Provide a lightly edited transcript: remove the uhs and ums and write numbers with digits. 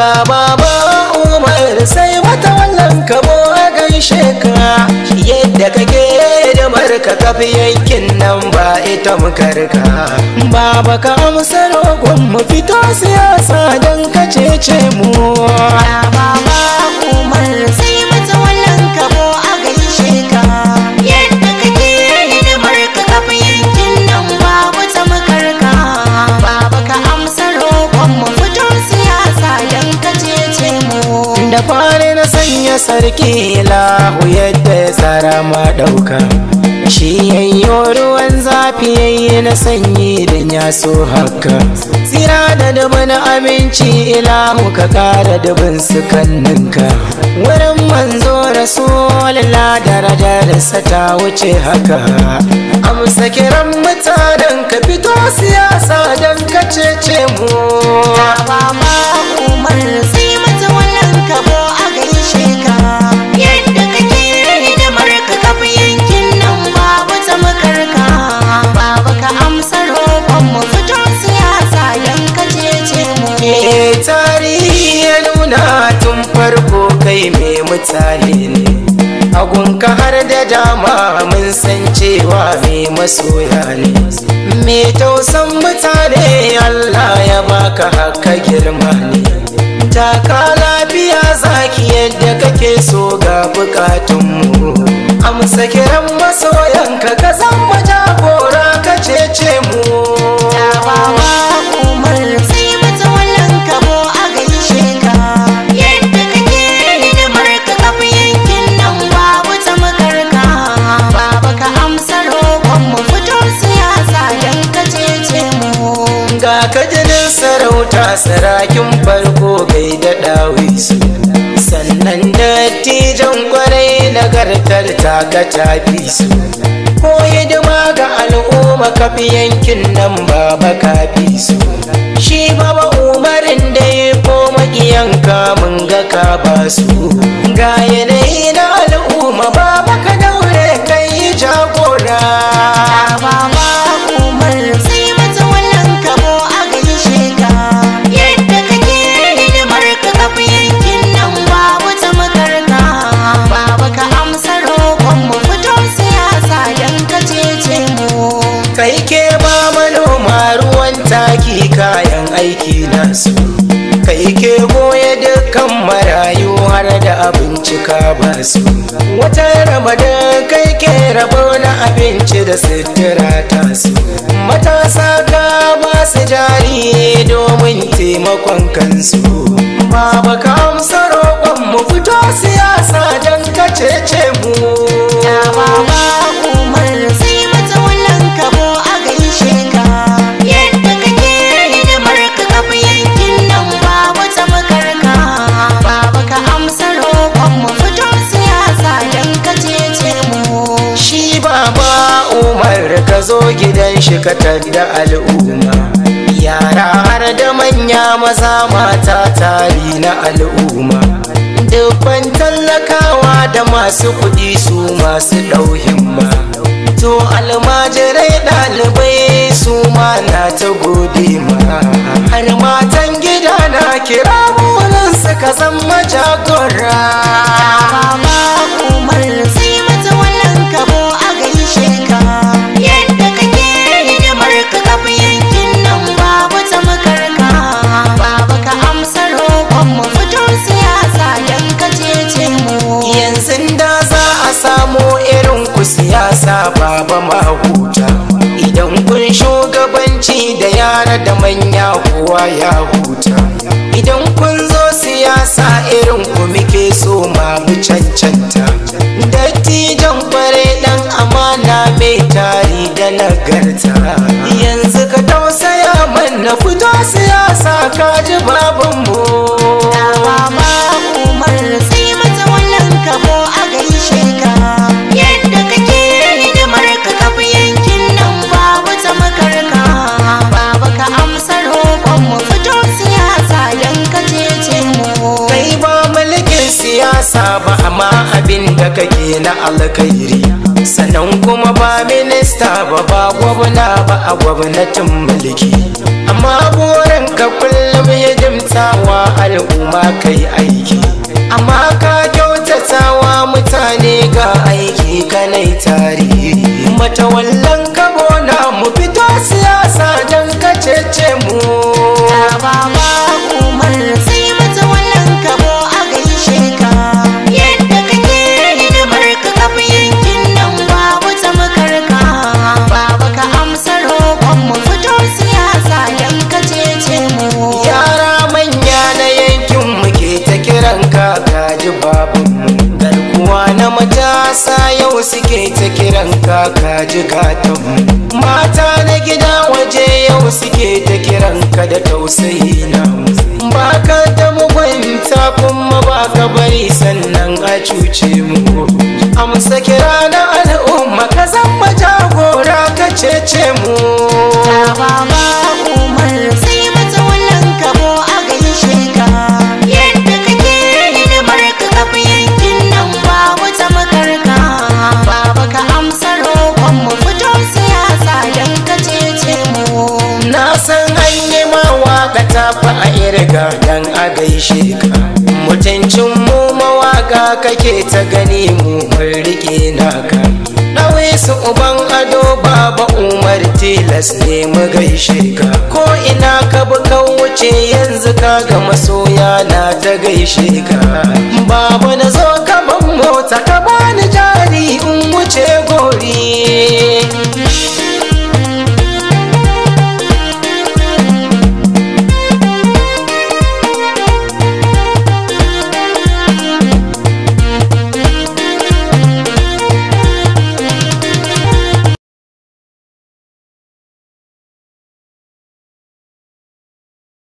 Ga Baba Umar sai wata wallan kabo a gaishe ka. Yadda kake da marka kafi yankin nan ba ita mukarka. Baba ka amsa roƙon mu fito siyasa don ka cece mu. Baba Umar sai mata wallan kabo a gaishe ka. Yadda kake hidimar ka kafi yankin nan babu ta makarka. Baba ka amsa roƙon mu fito siyasa don ka cece mu. Da fari na sanya sarki lahu yadda ya tsara ma ɗauka. Shi yayyo ruwan zafi yayi na sanyi dan ya so haka. Tsira da dubin aminci ilahu ka kara dubin su kanninka. Wurin manzo rasulullah darajarsa ta wuce haka. Amsa kiran mutanen ka fito siyasa don ka cece mu. Baba Umar sai mata wallan kabo a gaishe ka. Yadda kake hidimar ka kafi yankin nan babu ta makarka. Baba ka amsa roƙon mu fito siyasa don ka cece mu. Tarihi ya nuna tun farko kai mai mutane ne. Agunka har da dama mun san cewa mai masoya ne. Mai tausan mutane Allah ya baka haka girma ne. Taka lafiya zaki yadda kake so ga bukatunmu. Amsa kiran masoyanka ka zama jagora ka cece mu. Baba Umar sai mata wallan kabo a gaishe ka. Yadda kake hidimar ka kafi yankin nan babu ta makarka. Baba ka amsa roƙon mu fito siyasa don ka cece mu. Ga ka jinin sarauta sarakin farko gai da ɗawisu. Sannan dattijan kwarai nagartar taka tafi su. Ko hidima ga al'umma kafi yankin nan baba kafi su. Shi Baba Umarin da ya ko maƙiyanka mun ga ka ba su. Ga yanayi na al'umma baba ka daure kai jagora. Baba Umar sai mata wallan kabo a gaishe ka. Yadda kake hidimar ka kafi yankin nan babu ta makarka. Baba ka amsa roƙon mu fito siyasa don ka cece mu. Kai ke ba manoma ruwan taki kayan aiki nasu. Kai ke goya dukkan marayu har da abinci ka basu. Wata Ramadan kai ke rabo na abinci da sutura tasu. Matasa ka ba su jari domin taimakon kansu. Baba ka amsa roƙon mu fito siyasa don ka cece mu. Baba Umar sai mata wallan kabo a gaishe ka. Yadda kake hidimar ka kafi yankin nan babu ta makarka. Baba ka amsa roƙon mu fito siyasa don ka cece mu. Shi Baba Umar ka zo gidan shi ka tadda al'umma. Yara har da manya maza mata tari na al'umma. Dubban tallakawa da masu kuɗi su masu ɗau himma. To almajirai ɗalibai su ma na ta gode ma. Har matan gida na kira burin suka zama jagora. Baba Umar sai mata wallan kabo a gaishe ka. Yadda kake hidimar ka kafi yankin nan babu ta makarka. Baba ka amsa roƙon mu fito siyasa don ka cece mu. Yanzu da za a samo irin ku siyasa baba mahuta. Idan kun shugabanci da yara da manya kowa ya huta. Idan kun zo siyasa irin ku muke so ma mu cancanta. Dattijan kwarai dan amana mai tari da nagarta. Yanzu ka tausaya mana fito siyasa ka ji babanmu. Baba Umar sai mata wallan kabo a gaishe ka. Yadda kake hidimar ka kafi yankin nan babu ta makarka. Baba ka amsa roƙon mu fito siyasa don ka cece mu. Kai ba mulkin siyasa ba amma abin da kake na alkhairi. Sannan kuma ba minista ba, ba gwamna ba a gwamnatin mulki, amma burin ka kullum hidimtawa al'umma kai aiki. Amma ka kyautatawa mutane ga aiki kanai tarihi. Matawallan kabo na mu fito siyasa don ka cece mu. Baba Umar sai matawallan kabo a gaishe ka. Yadda kake hidimar ka kaf yankin nan babu tamkar ka. Baba ka amsa roƙon mu fito siyasa don ka cece mu. Yara manya na yankin mu ke ta kiran ka kaji babanmu. Garkuwa na matasa yau suke ta kiran ka kaji gatanmu. Mata na gida waje yau suke ta kiran ka da tausayi na. Baka da mugunta kuma baka bari sannan a cuce mu. Amsa kira na al'umma ka zama jagora ka cece mu. Baba Umar sai matawallan kabo a gaishe ka. Yadda kake hidimar ka kaf yankin nan babu tamkar ka. Baba ka amsa roƙon mu fito siyasa don ka cece mu. Na san an yi mawaka ta fa a irga dan a gaishe ka. Mutuncin mu mawaka kake ta gani mu mun rike naka. Ɗawisu uban ado Baba Umar tilas ne mu gaishe ka. Ko ina ka bi ka wuce yanzu ka ga masoya na ta gaishe ka. Baba na zo ka ban mota ka